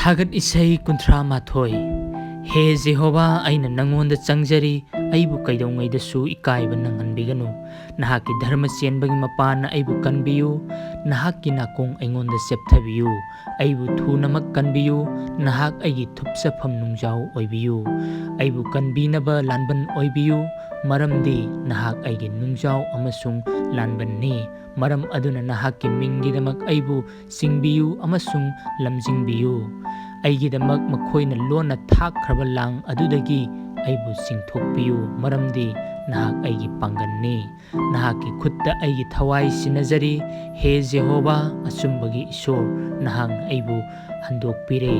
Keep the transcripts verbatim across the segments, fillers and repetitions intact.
ꯊꯥꯒꯠ ꯏꯁꯩ ꯀꯨꯟꯊ꯭ꯔꯥ ꯃꯥꯊꯣꯏ꯫ ꯍꯦ ꯖꯦꯍꯣꯚꯥ, ꯑꯩꯅ ꯅꯉꯣꯟꯗ ꯆꯪꯖꯔꯤ, ꯑꯩꯕꯨ ꯀꯩꯗꯧꯉꯩꯗꯁꯨ ꯏꯀꯥꯏꯕ ꯅꯪꯍꯟꯕꯤꯒꯅꯨ꯫ ꯅꯍꯥꯛꯀꯤ ꯙꯔꯃ ꯆꯦꯟꯕꯒꯤ ꯃꯄꯥꯟꯅ ꯑꯩꯕꯨ ꯀꯟꯕꯤꯌꯨ, ꯅꯍꯥꯛꯀꯤ ꯅꯥꯀꯣꯡ ꯑꯩꯉꯣꯟꯗ ꯆꯦꯞꯊꯕꯤꯌꯨ꯫ ꯑꯩꯕꯨ ꯊꯨꯅꯃꯛ ꯀꯟꯕꯤꯌꯨ, ꯅꯍꯥꯛ ꯑꯩꯒꯤ ꯊꯨꯞꯆꯐꯝ ꯅꯨꯡꯖꯥꯎ ꯑꯣꯏꯕꯤꯌꯨ꯫ ꯑꯩꯕꯨ ꯀꯟꯕꯤꯅꯕ ꯂꯥꯟꯕꯟ ꯑꯣꯏꯕꯤꯌꯨ, ꯃꯔꯝꯗꯤ ꯅꯍꯥꯛ ꯑꯩꯒꯤ ꯅꯨꯡꯖꯥꯎ ꯑꯃꯁꯨꯡ ꯂꯥꯟꯕꯟꯅꯤ꯫ ꯃꯔꯝ ꯑꯗꯨꯅ ꯅꯍꯥꯛꯀꯤ ꯃꯤꯡꯒꯤꯗꯃꯛ ꯑꯩꯕꯨ ꯆꯤꯡꯕꯤꯌꯨ ꯑꯃꯁꯨꯡ ꯂꯝꯖꯤꯡꯕꯤꯌꯨ꯫ ꯑꯩꯒꯤꯗꯃꯛ ꯃꯈꯣꯏꯅ ꯂꯣꯟꯅ ꯊꯥꯛꯈ꯭ꯔꯕ ꯂꯥꯡ ꯑꯗꯨꯗꯒꯤ ꯑꯩꯕꯨ ꯆꯤꯡꯊꯣꯛꯄꯤꯌꯨ, ꯃꯔꯝꯗꯤ ꯅꯍꯥꯛ ꯑꯩꯒꯤ ꯄꯥꯡꯒꯜꯅꯤ꯫ ꯅꯍꯥꯛꯀꯤ ꯈꯨꯠꯇ ꯑꯩꯒꯤ ꯊꯋꯥꯏ ꯁꯤꯟꯅꯖꯔꯤ꯫ ꯍꯦ ꯖꯦꯍꯣꯚꯥ, ꯑꯆꯨꯝꯕꯒꯤ ꯏꯁꯣꯔ, ꯅꯍꯥꯛꯅ ꯑꯩꯕꯨ ꯍꯟꯗꯣꯛꯄꯤꯔꯦ꯫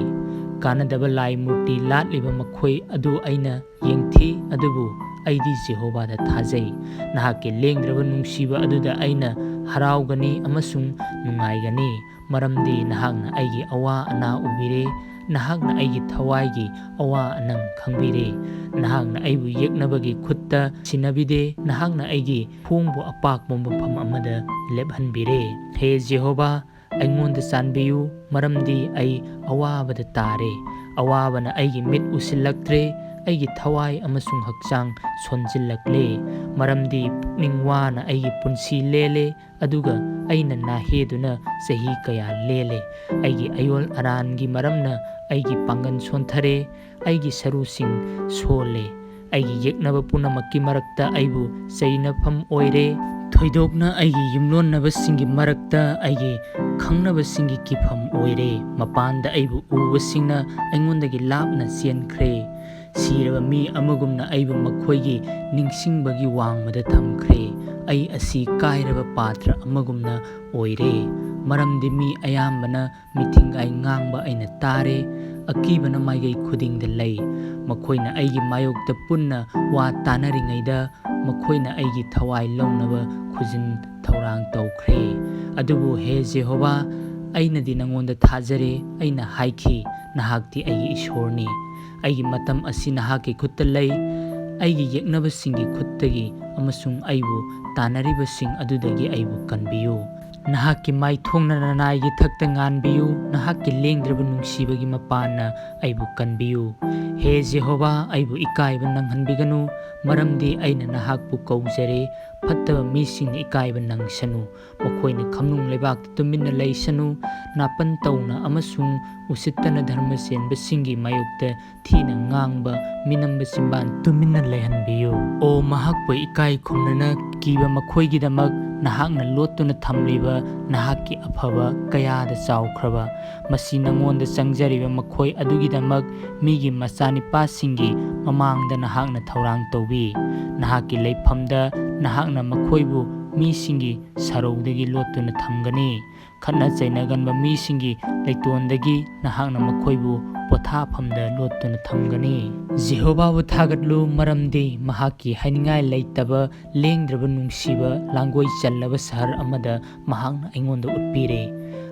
ꯀꯥꯟꯅꯗꯕ ꯂꯥꯏ ꯃꯨꯔꯇꯤ ꯂꯥꯠꯂꯤꯕ ꯃꯈꯣꯏ ꯑꯗꯨ ꯑꯩꯅ ꯌꯦꯡꯊꯤ, ꯑꯗꯨꯕꯨ ꯑꯩꯗꯤ ꯖꯦꯍꯣꯚꯥꯗ ꯊꯥꯖꯩ꯫ ꯅꯍꯥꯛꯀꯤ ꯂꯦꯡꯗ꯭ꯔꯕ ꯅꯨꯡꯁꯤꯕ ꯑꯗꯨꯗ ꯑꯩꯅ ꯍꯔꯥꯎꯒꯅꯤ ꯑꯃꯁꯨꯡ ꯅꯨꯡꯉꯥꯏꯒꯅꯤ, ꯃꯔꯝꯗꯤ ꯅꯍꯥꯛꯅ ꯑꯩꯒꯤ ꯑꯋꯥ ꯑꯅꯥ ꯎꯕꯤꯔꯦ꯫ ꯅꯍꯥꯛꯅ ꯑꯩꯒꯤ ꯊꯋꯥꯏꯒꯤ ꯑꯋꯥ ꯑꯅꯪ ꯈꯪꯕꯤꯔꯦ꯫ ꯅꯍꯥꯛꯅ ꯑꯩꯕꯨ ꯌꯦꯛꯅꯕꯒꯤ ꯈꯨꯠꯇ ꯁꯤꯟꯅꯕꯤꯗꯦ꯫ ꯅꯍꯥꯛꯅ ꯑꯩꯒꯤ ꯈꯣꯡꯕꯨ ꯑꯄꯥꯛꯄ ꯃꯐꯝ ꯑꯃꯗ ꯂꯦꯞꯍꯟꯕꯤꯔꯦ꯫ ꯍꯦ ꯖꯦꯍꯣꯚꯥ, ꯑꯩꯉꯣꯟꯗ ꯆꯥꯟꯕꯤꯌꯨ, ꯃꯔꯝꯗꯤ ꯑꯩ ꯑꯋꯥꯕꯗ ꯇꯥꯔꯦ꯫ ꯑꯋꯥꯕꯅ ꯑꯩꯒꯤ ꯃꯤꯠ ꯎꯁꯤꯜꯂꯛꯇ꯭ꯔꯦ, ꯑꯩꯒꯤ ꯊꯋꯥꯏ ꯑꯃꯁꯨꯡ ꯍꯛꯆꯥꯡ ꯁꯣꯟꯖꯤꯜꯂꯛꯂꯦ, ꯃꯔꯝꯗꯤ ꯄꯨꯛꯅꯤꯡ ꯋꯥꯅ ꯑꯩꯒꯤ ꯄꯨꯟꯁꯤ ꯂꯦꯜꯂꯦ, ꯑꯗꯨꯒ ꯑꯩꯅ ꯅꯥꯍꯦꯗꯨꯅ ꯆꯍꯤ ꯀꯌꯥ ꯂꯦꯜꯂꯦ꯫ ꯑꯩꯒꯤ ꯑꯌꯣꯜ ꯑꯔꯥꯟꯒꯤ ꯃꯔꯝꯅ ꯑꯩꯒꯤ ꯄꯥꯡꯒꯜ ꯁꯣꯟꯊꯔꯦ, ꯑꯩꯒꯤ ꯁꯔꯨꯁꯤꯡ ꯁꯣꯜꯂꯦ꯫ ꯑꯩꯒꯤ ꯌꯦꯛꯅꯕ ꯄꯨꯝꯅꯃꯛꯀꯤ ꯃꯔꯛꯇ ꯑꯩꯕꯨ ꯆꯩꯅꯐꯝ ꯑꯣꯏꯔꯦ꯫ ꯊꯣꯏꯗꯣꯛꯅ ꯑꯩꯒꯤ ꯌꯨꯝꯂꯣꯟꯅꯕꯁꯤꯡꯒꯤ ꯃꯔꯛꯇ ꯑꯩꯒꯤ ꯈꯪꯅꯕꯁꯤꯡꯒꯤ ꯀꯤꯐꯝ ꯑꯣꯏꯔꯦ꯫ ꯃꯄꯥꯟꯗ ꯑꯩꯕꯨ ꯎꯕꯁꯤꯡꯅ ꯑꯩꯉꯣꯟꯗꯒꯤ ꯂꯥꯞꯅ ꯆꯦꯟꯈ꯭ꯔꯦ꯫ ꯁꯤꯔꯕ ꯃꯤ ꯑꯃꯒꯨꯝꯅ ꯑꯩꯕꯨ ꯃꯈꯣꯏꯒꯤ ꯅꯤꯡꯁꯤꯡꯕꯒꯤ ꯋꯥꯡꯃꯗ ꯊꯝꯈ꯭ꯔꯦ꯫ ꯑꯩ ꯑꯁꯤ ꯀꯥꯏꯔꯕ ꯄꯥꯇ꯭ꯔ ꯑꯃꯒꯨꯝꯅ ꯑꯣꯏꯔꯦ, ꯃꯔꯝꯗꯤ ꯃꯤ ꯑꯌꯥꯝꯕꯅ ꯃꯤꯊꯤꯡꯒꯥꯏ ꯉꯥꯡꯕ ꯑꯩꯅ ꯇꯥꯔꯦ꯫ ꯑꯀꯤꯕꯅ ꯃꯥꯏꯀꯩ ꯈꯨꯗꯤꯡꯗ ꯂꯩ꯫ ꯃꯈꯣꯏꯅ ꯑꯩꯒꯤ ꯃꯥꯌꯣꯛꯇ ꯄꯨꯟꯅ ꯋꯥ ꯇꯥꯅꯔꯤꯉꯩꯗ, ꯃꯈꯣꯏꯅ ꯑꯩꯒꯤ ꯊꯋꯥꯏ ꯂꯧꯅꯕ ꯈꯨꯖꯤꯟ ꯊꯧꯔꯥꯡ ꯇꯧꯈ꯭ꯔꯦ꯫ ꯑꯗꯨꯕꯨ ꯍꯦ ꯖꯦꯍꯣꯚꯥ, ꯑꯩꯅꯗꯤ ꯅꯉꯣꯟꯗ ꯊꯥꯖꯔꯦ꯫ ꯑꯩꯅ ꯍꯥꯏꯈꯤ, "ꯅꯍꯥꯛꯇꯤ ꯑꯩꯒꯤ ꯏꯁꯣꯔꯅꯤ꯫ ꯑꯩꯒꯤ ꯃꯇꯝ ꯑꯁꯤ ꯅꯍꯥꯛꯀꯤ ꯈꯨꯠꯇ ꯂꯩ꯫ ꯑꯩꯒꯤ ꯌꯦꯛꯅꯕꯁꯤꯡꯒꯤ ꯈꯨꯠꯇꯒꯤ ꯑꯃꯁꯨꯡ ꯑꯩꯕꯨ ꯇꯥꯟꯅꯔꯤꯕꯁꯤꯡ ꯑꯗꯨꯗꯒꯤ ꯑꯩꯕꯨ ꯀꯟꯕꯤꯌꯨ"꯫ ꯅꯍꯥꯛꯀꯤ ꯃꯥꯏꯊꯣꯡꯅ ꯅꯅꯥꯏꯒꯤ ꯊꯛꯇ ꯉꯥꯟꯕꯤꯌꯨ, ꯅꯍꯥꯛꯀꯤ ꯂꯦꯡꯗ꯭ꯔꯕ ꯅꯨꯡꯁꯤꯕꯒꯤ ꯃꯄꯥꯟꯅ ꯑꯩꯕꯨ ꯀꯟꯕꯤꯌꯨ꯫ ꯍꯦ ꯖꯦꯍꯣꯚꯥ, ꯑꯩꯕꯨ ꯏꯀꯥꯏꯕ ꯅꯪꯍꯟꯕꯤꯒꯅꯨ, ꯃꯔꯝꯗꯤ ꯑꯩꯅ ꯅꯍꯥꯛꯄꯨ ꯀꯧꯖꯔꯦ꯫ ꯐꯠꯇꯕ ꯃꯤꯁꯤꯡꯅ ꯏꯀꯥꯏꯕ ꯅꯪꯁꯅꯨ, ꯃꯈꯣꯏꯅ ꯈꯝꯅꯨꯡ ꯂꯩꯕꯥꯛꯇ ꯇꯨꯃꯤꯟꯅ ꯂꯩꯁꯅꯨ꯫ ꯅꯥꯄꯟ ꯇꯧꯅ ꯑꯃꯁꯨꯡ ꯎꯁꯤꯠꯇꯅ ꯙꯔꯃ ꯆꯦꯟꯕꯁꯤꯡꯒꯤ ꯃꯥꯌꯣꯛꯇ ꯊꯤꯅ ꯉꯥꯡꯕ ꯃꯤꯅꯝꯕ ꯆꯤꯝꯕꯥꯟ ꯇꯨꯃꯤꯟꯅ ꯂꯩꯍꯟꯕꯤꯌꯨ꯫ ꯑꯣ ꯃꯍꯥꯛꯄꯨ ꯏꯀꯥꯏ ꯈꯨꯝꯅꯅ ꯀꯤꯕ ꯃꯈꯣꯏꯒꯤꯗꯃꯛ ꯅꯍꯥꯛꯅ ꯂꯣꯠꯇꯨꯅ ꯊꯝꯂꯤꯕ ꯅꯍꯥꯛꯀꯤ ꯑꯐꯕ ꯀꯌꯥꯗ ꯆꯥꯎꯈ꯭ꯔꯕ꯫ ꯃꯁꯤ ꯅꯉꯣꯟꯗ ꯆꯪꯖꯔꯤꯕ ꯃꯈꯣꯏ ꯑꯗꯨꯒꯤꯗꯃꯛ ꯃꯤꯒꯤ ꯃꯆꯥꯅꯤꯄꯥꯁꯤꯡꯒꯤ ꯃꯃꯥꯡꯗ ꯅꯍꯥꯛꯅ ꯊꯧꯔꯥꯡ ꯇꯧꯏ꯫ ꯅꯍꯥꯛꯀꯤ ꯂꯩꯐꯝꯗ ꯅꯍꯥꯛꯅ ꯃꯈꯣꯏꯕꯨ ꯃꯤꯁꯤꯡꯒꯤ ꯁꯔꯧꯗꯒꯤ ꯂꯣꯠꯇꯨꯅ ꯊꯝꯒꯅꯤ꯫ ꯈꯠꯅ ꯆꯩꯅꯒꯟꯕ ꯃꯤꯁꯤꯡꯒꯤ ꯂꯩꯇꯣꯟꯗꯒꯤ ꯅꯍꯥꯛꯅ ꯃꯈꯣꯏꯕꯨ ꯄꯣꯊꯥꯐꯝꯗ ꯂꯣꯠꯇꯨꯅ ꯊꯝꯒꯅꯤ꯫ ꯖꯦꯍꯣꯚꯥꯕꯨ ꯊꯥꯒꯠꯂꯨ, ꯃꯔꯝꯗꯤ ꯃꯍꯥꯛꯀꯤ ꯍꯥꯏꯅꯤꯡꯉꯥꯏ ꯂꯩꯇꯕ ꯂꯦꯡꯗ꯭ꯔꯕ ꯅꯨꯡꯁꯤꯕ ꯂꯥꯡꯒꯣꯏ ꯆꯜꯂꯕ ꯁꯍꯔ ꯑꯃꯗ ꯃꯍꯥꯛꯅ ꯑꯩꯉꯣꯟꯗ ꯎꯠꯄꯤꯔꯦ꯫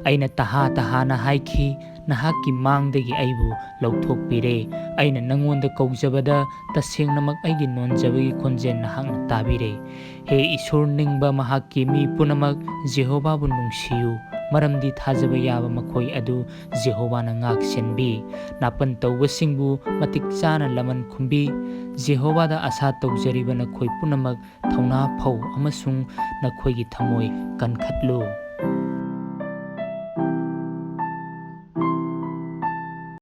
ꯑꯩꯅ ꯇꯍꯥ ꯇꯍꯥꯅ ꯍꯥꯏꯈꯤ, "ꯅꯍꯥꯛꯀꯤ ꯃꯥꯡꯗꯒꯤ ꯑꯩꯕꯨ ꯂꯧꯊꯣꯛꯄꯤꯔꯦ"꯫ ꯑꯩꯅ ꯅꯉꯣꯟꯗ ꯀꯧꯖꯕꯗ ꯇꯁꯦꯡꯅꯃꯛ ꯑꯩꯒꯤ ꯅꯣꯟꯖꯕꯒꯤ ꯈꯣꯟꯖꯦꯜ ꯅꯍꯥꯛꯅ ꯇꯥꯕꯤꯔꯦ꯫ ꯍꯦ ꯏꯁꯣꯔ ꯅꯤꯡꯕ ꯃꯍꯥꯛꯀꯤ ꯃꯤ ꯄꯨꯝꯅꯃꯛ, ꯖꯦꯍꯣꯚꯥꯕꯨ ꯅꯨꯡꯁꯤꯌꯨ, ꯃꯔꯝꯗꯤ ꯊꯥꯖꯕ ꯌꯥꯕ ꯃꯈꯣꯏ ꯑꯗꯨ ꯖꯦꯍꯣꯚꯥꯅ ꯉꯥꯛꯁꯦꯟꯕꯤ꯫ ꯅꯥꯄꯟ ꯇꯧꯕꯁꯤꯡꯕꯨ ꯃꯇꯤꯛ ꯆꯥꯅ ꯂꯃꯟ ꯈꯨꯝꯕꯤ꯫ ꯖꯦꯍꯣꯚꯥꯗ ꯑꯁꯥ ꯇꯧꯖꯔꯤꯕ ꯅꯈꯣꯏ ꯄꯨꯝꯅꯃꯛ ꯊꯧꯅꯥ ꯐꯧ ꯑꯃꯁꯨꯡ ꯅꯈꯣꯏꯒꯤ ꯊꯃꯣꯏ ꯀꯟꯈꯠꯂꯨ꯫